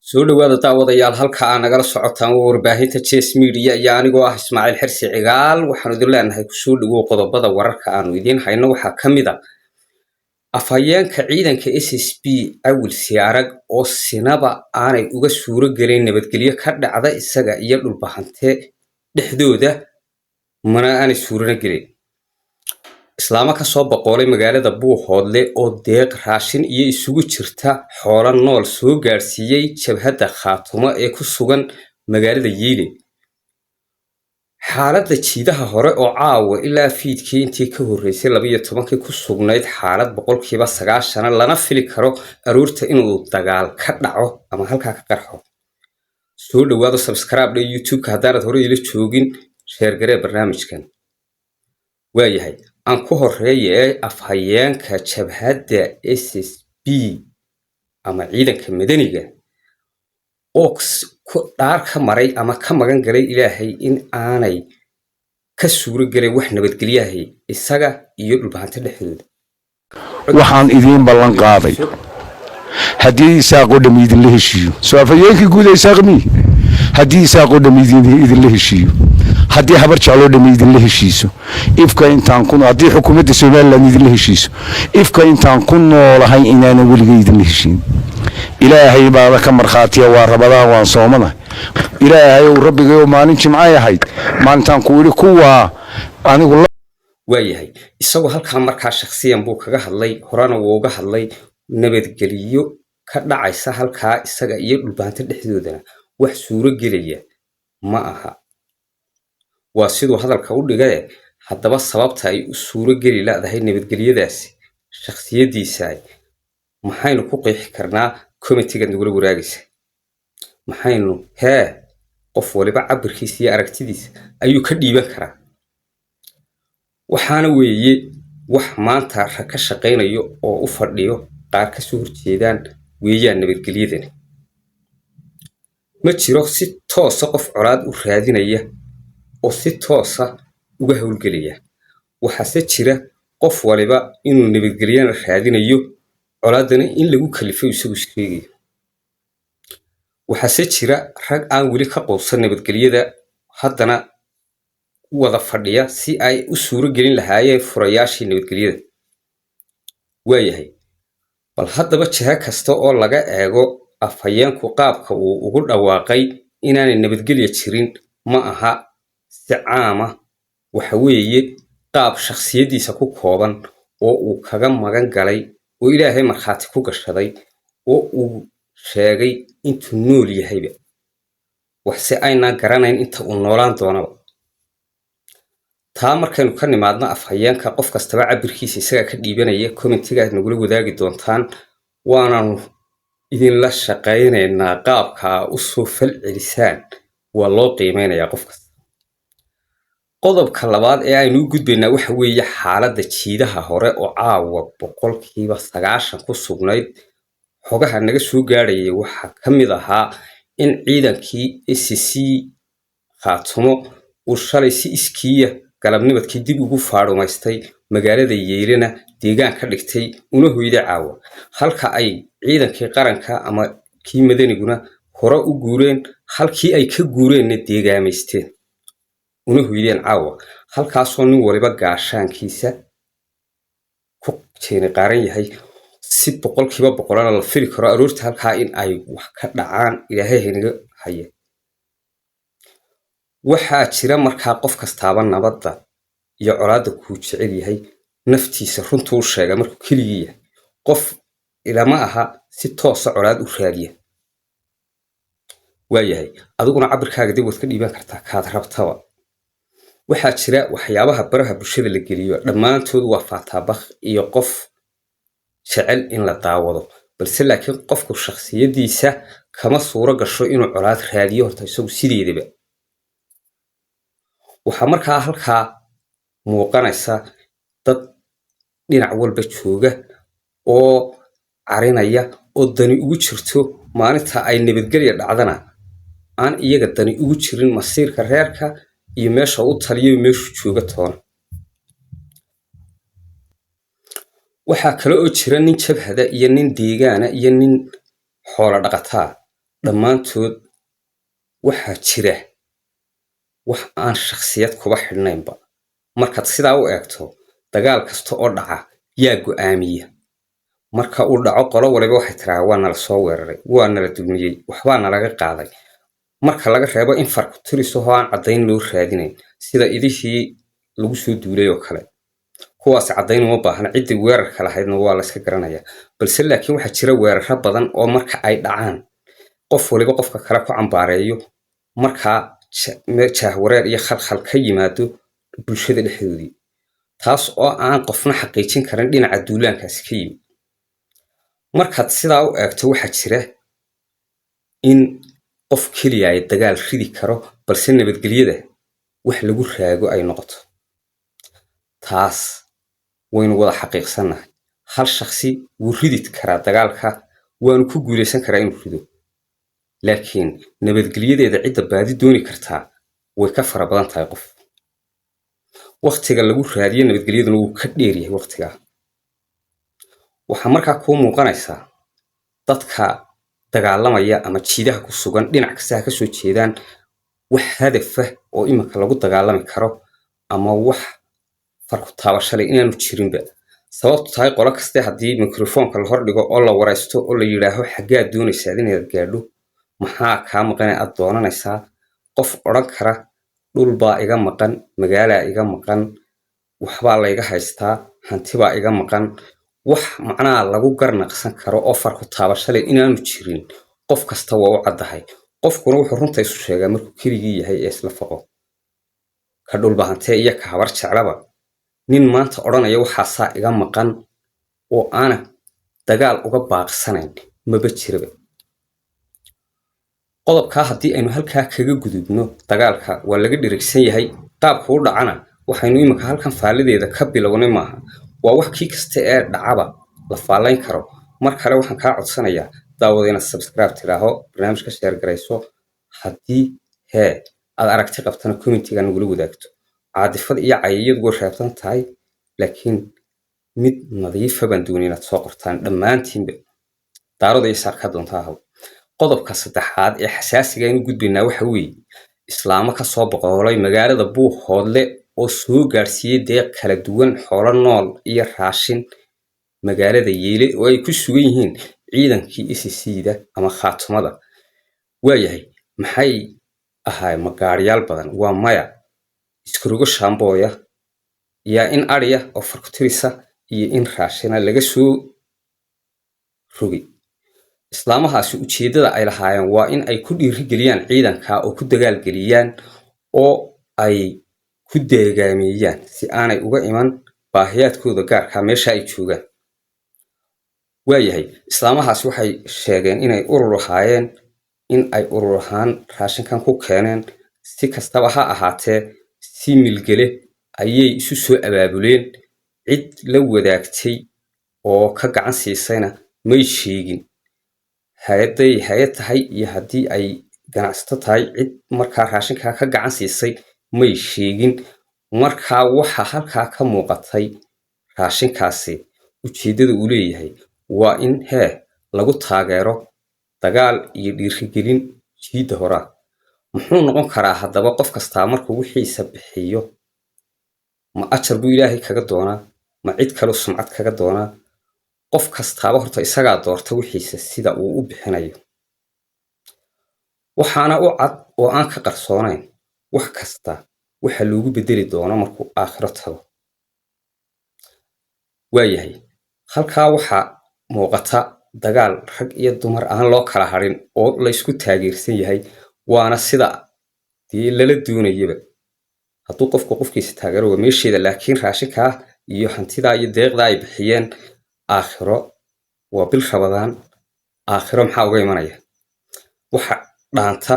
Soo dhawaada daawadayaal, halka aa nagala socotaan waa warbaahinta Jes Media iyo anigoo ah Ismaaciil Xirsi Cigaal. Waxaanu idin leenahay kusoo dhawow. Qodobada wararka aanu idiin hayno waxaa ka mid a afhayeenka ciidanka SSB Awil Siyaarag oo sinaba aanay uga suuro gelin nabadgelyo ka dhacda isaga iyo Dhulbahante dhexdooda, mana aanay suurana gelin. Islaamo kasoo boqoolay magaalada Buuhoodle oo deeq raashin iyo isugu jirta xoolo nool soo gaadhsiiyey jabhadda Khaatumo ee ku sugan magaalada Yiile. Xaaladda jiidaha hore oo caawa ilaa fiidkii intii ka horreysay 12-kii ku sugnayd xaalad 90%, lana fili karo aroorta inuu dagaal ka dhaco ama halkaa ka qarxo. Soo dhawaado, subscribe dhe YouTube-ka haddaanad hore ila joogin, share garee barnaamijkan. Waayahay, aan ku horeeya ee afhayeenka jabhadda SSB ama ciidanka madaniga oo dhaar ka maray ama ka magan galay Ilaahay in aanay ka suuro gelin wax nabadgelyahay isaga iyo Dhulbahante dhexdooda. Waxaan idiin ballan qaaday, haddii Isaaqoo dham idinla heshiiyo, soo afhayeenkii guud ee Isaaq miyi, haddii Isaaqoo dham idinla heshiiyo, haddii Habar Jecloo dham idinla heshiiso, ifka intaan ku, haddii xukuumadda Somaliland idinla heshiiso, ifka intaan ku noolahay inaanan weligay idinla heshiin. Ilaahay baada ka markhaatiya. Waa Rabadaan, waan soomanahay. Ilaahay ow, rabbigay oo maalin jimcay ahayd maalintaan ku idhi kuwaa anigu. Waayahay, isagoo halkaa markaa shakhsiyan buu kaga hadlay, horena wuu uga hadlay. Nabadgeliyo ka dhacaysa halkaa isaga iyo Dhulbahante dhexdoodana wax suuro gelaya ma aha, waa siduu hadalka u dhigaye. Haddaba sababta ay u suuro geli ladahay nabadgelyadaasi shakhsiyaddiisa maxaynu ku qeexi karnaa? Commentigaad nagula waraagaysa. Maxaynu hee, qof waliba cabirkiisa iyo aragtidiisa ayuu ka dhiiban karaa. Waxaana weeye wax maanta rag ka shaqaynayo oo u fadhiyo, qaar kasoo horjeedaan weeyaan. Nabadgelyadani ma jiro si toosa qof colaad u raadinaya oo si toosa uga howlgelaya. Waxaase jira qof waliba inuu nabadgelyana raadinayo, colaadana in lagu kalifay isagu sheegayo. Waxaase jira rag aan weli ka quusan nabadgelyada, haddana wada fadhiya si ay u suuro gelin lahaayeen furayaashii nabadgelyada. Waayahay, bal haddaba jiho kasta oo laga eego, afhayeenku qaabka uu ugu dhawaaqay inaanay nabadgelya jirin ma aha si caama. Waxa weeye qaab shakhsiyaddiisa ku kooban oo uu kaga magan galay oo Ilaahay markhaati ku gashaday oo uu sheegay intuu nool yahayba, waxse aynaan garanayn inta uu noolaan doonaba. Taa markaynu ka nimaadno afhayeenka, qof kastaba cabirkiisa isagaa ka dhiibanaya. Commentigaad nagula wadaagi doontaan, waanaanu idinla shaqaynaynaa. Qaabka usoo fal celisaan waa loo qiimeynayaa qof kasta. Qodobka labaad ee aynu u gudbaynaa waxa weeye xaaladda jiidaha hore oo caawa 90% ku sugnayd. Xogaha naga soo gaadhayay waxaa ka mid ahaa in ciidankii SSC Khaatumo uu shalay si iskiiya galabnimadkii dib ugu faadhumaystay magaalada Yeylena, deegaan ka dhigtay, una hoyday caawa, halka ay ciidankii qaranka ama kii madaniguna hore u guureen, halkii ay ka guureenna deegaamaysteen, una hoydeen caawa, halkaasoo nin waliba gaashaankiisa ku jeeni qaaran yahay, si 100%na la fili karo aroorta halkaa in ay wax ka dhacaan. Ilaahay haynaga haya. Waxaa jira markaa qof kastaaba nabadda iyo colaadda kuu jecel yahay naftiisa runtuu u sheega markuu keligii yahay. Qof ilama aha si toosa colaad u raadiya. Waayahay, adiguna cabirkaaga dib waad ka dhiiban kartaa kaad rabtaba. Waxaa jira waxyaabaha baraha bulshada la geliyo dhammaantood waa faataabakh iyo qof jecel in la daawado, balse laakiin qofku shakhsiyadiisa kama suuro gasho inuu colaad raadiyo horta isagu sideedaba. Waxaa markaa halkaa muuqanaysa dad dhinac walba jooga oo carinaya oo dani ugu jirto. Maalinta ay nabadgelya dhacdana aan iyaga dani ugu jirin masiirka reerka iyo meesha u taliyo, meeshuu jooga toona. Waxaa kale oo jira nin jabhada iyo nin deegaana iyo nin xoolo dhaqataa. Dhammaantood waxaa jira wax aan shakhsiyad kuba xidhnaynba. Markaad sidaa u eegto, dagaal kasta oo dhaca yaa go'aamiya? Marka uu dhaco, qolo waliba waxay tiraa: "Waa nala soo weeraray, waa nala dulmiyey, waxbaa nalaga qaaday." Marka laga reebo in farku tiriso oo aan caddayn loo raadinayn, sida idihii lagu soo duulay oo kale, kuwaas caddayn uma baahna, ciddii weerarka lahaydna waa la iska garanayaa. Balse laakiin waxaa jira weeraro badan oo marka ay dhacaan qof waliba qofka kale ku cambaareeyo, markaa jahwareer iyo khalkhal ka yimaado bulshada dhexdoodii, taas oo aan qofna xaqiijin karin dhinaca duulaankaasi ka yimid. Markaad sidaa u eegto, waxaa jira in qof keliya ay dagaal ridi karo, balse nabadgelyada wax lagu raago ay noqoto. Taas waynu wada xaqiiqsannahay. Hal shakhsi wuu ridi karaa dagaalka, waanu ku guulaysan karaa inuu rido, laakiin nabadgelyadeeda cidda baadi dooni kartaa way ka fara badan tahay qof. Waktiga lagu raadiyo nabadgelyaduna wuu ka dheeryahay waktigaa. Waxaa markaa kuu muuqanaysaa dadka dagaalamaya ama jiidaha ku sugan, dhinac kasta ha kasoo jeedaan, wax hadafa oo iminka lagu dagaalami karo ama wax farku taabashalay inaanu jirinba. Sababtu tahay, qolo kaste haddii mikrofoonka la hordhigo oo la waraysto oo la yidhaaho: "Xaggaad doonaysaa inaad gaadho? Maxaa kaa maqan ee aad doonanaysaa?" qof odhan kara "Dhul baa iga maqan, magaalaa iga maqan, waxbaa layga haystaa, hantibaa iga maqan," wax macnaha lagu garnaqsan karo oo farku taabashalay inaanu jirin, qof kasta waa u caddahay. Qofkuna wuxuu runta isu sheegaa markuu keligii yahay ee isla faqo. Ka Dhulbahantee iyo ka Habar Jeclaba, nin maanta odhanaya "Waxaasaa iga maqan" oo aana dagaal uga baaqsanayn maba jiraba. Qodobkaa haddii aynu halkaa kaga gudubno, dagaalka waa laga dherigsan yahay. Qaabku u dhacana waxaynu iminka halkan faalladeeda ka bilownay maaha, waa wax kii kasta ee dhacaba la faallayn karo. Mar kale waxaan kaa codsanayaa, daawada, inaad subscribe tidhaaho, barnaamijka share garayso, haddii hee aad aragti qabtana commentiga nagula wadaagto. Caadifad iyo cayayadu way reebtan tahay, laakiin mid nadiifa baan doonay inaad soo qortaan dhammaantiinba, Daarood iyo Isaaq ka doonta ahaw. Qodobka saddexaad ee xasaasiga aynu gudbaynaa waxa weeye islaamo ka soo boqoolay magaalada Buuhoodle oo soo gaadhsiiyey deeq kala duwan, xoolo nool iyo raashin, magaalada Yeyle oo ay ku sugan yihiin ciidankii SSC-da ama Khaatumada. Waayahay, maxay ahaay? Magaariyaal badan waa maya, iskarogo shaambooya yaa in adhiya oo farkutirisa iyo in raashina laga soo rogay. Islaamahaasi ujeeddada ay lahaayeen waa in ay ku dhiirigeliyaan ciidanka oo ku dagaalgeliyaan oo ay ku deegaameeyaan, si aanay uga iman baahiyaadkooda gaarka meesha ay joogaan. Waayahay, islaamahaasi waxay sheegeen inay urur ahaayeen, in ay urur ahaan raashinkan ku keeneen. Si kastaba ha ahaatee, si milgele ayay isu soo abaabuleen. Cid la wadaagtay oo ka gacan siisayna may sheegin. Hay-adday hay-ad tahay iyo haddii ay ganacsato tahay, cid markaa raashinkaa ka gacan siisay may sheegin. Markaa waxa halkaa ka muuqatay, raashinkaasi ujeeddada uu leeyahay waa in hee lagu taageero dagaal iyo dhiirigelin jiidda horaa. Muxuu noqon karaa haddaba? Qof kastaa markuu wixiisa bixiyo, ma ajar buu Ilaahay kaga doonaa, ma cid kaleu sumcad kaga doonaa? Qof kastaaba horta isagaa doorta wixiisa sida uu u bixinayo. Waxaana u cad oo aan ka qarsoonayn wax kasta waxa loogu bedeli doono markuu aakhiro tago. Waayahay, halkaa waxaa muuqata dagaal rag iyo dumar aan loo kala harin oo laysku taageersan yahay, waana sida dee lala doonayaba. Hadduu qofku qofkiisa taageero waa meesheeda, laakiin raashinkaa iyo hantidaa iyo deeqdaa ay bixiyeen, aakhiro waa bil Rabadaan, aakhiro maxaa uga imanaya? Waxa dhaanta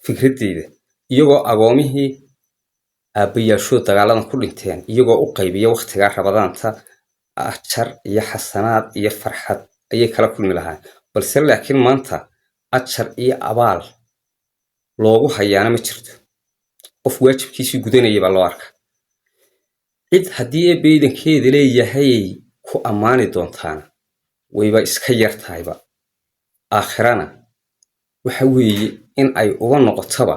fikradeyda iyagoo agoomihii aabbayaashood dagaaladan ku dhinteen iyagoo u qaybiya wakhtigaa Rabadaanta, ajar iyo xasanaad iyo farxad ayay kala kulmi lahaan. Balse laakiin maanta ajar iyo abaal loogu hayaana ma jirto, qof waajibkiisii gudanaya baa loo arka. Cid haddii Eebbe idankeeda leeyahayay ku ammaani doontaana wayba iska yar tahayba. Aakhirana Waxa weeye in ay uga noqotoba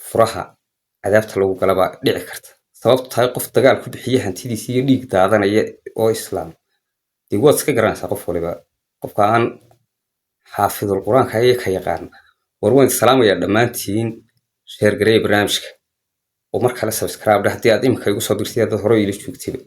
furaha cadaabta lagu galabaa dhici karta. Sababtu tahay, qof dagaal ku bixiya hantidiisa iyo dhiig daadanaya oo islaam, dee waad iska garanaysaa qof waliba, qofka aan xaafidul Qur-aanka iyo ka yaqaan. War waan salaamayaa dhammaantiin. Share gareeya barnaamijka oo mar kale subscribe dheh haddii aad imika igu soo birtay, dad hore ila joogtayba.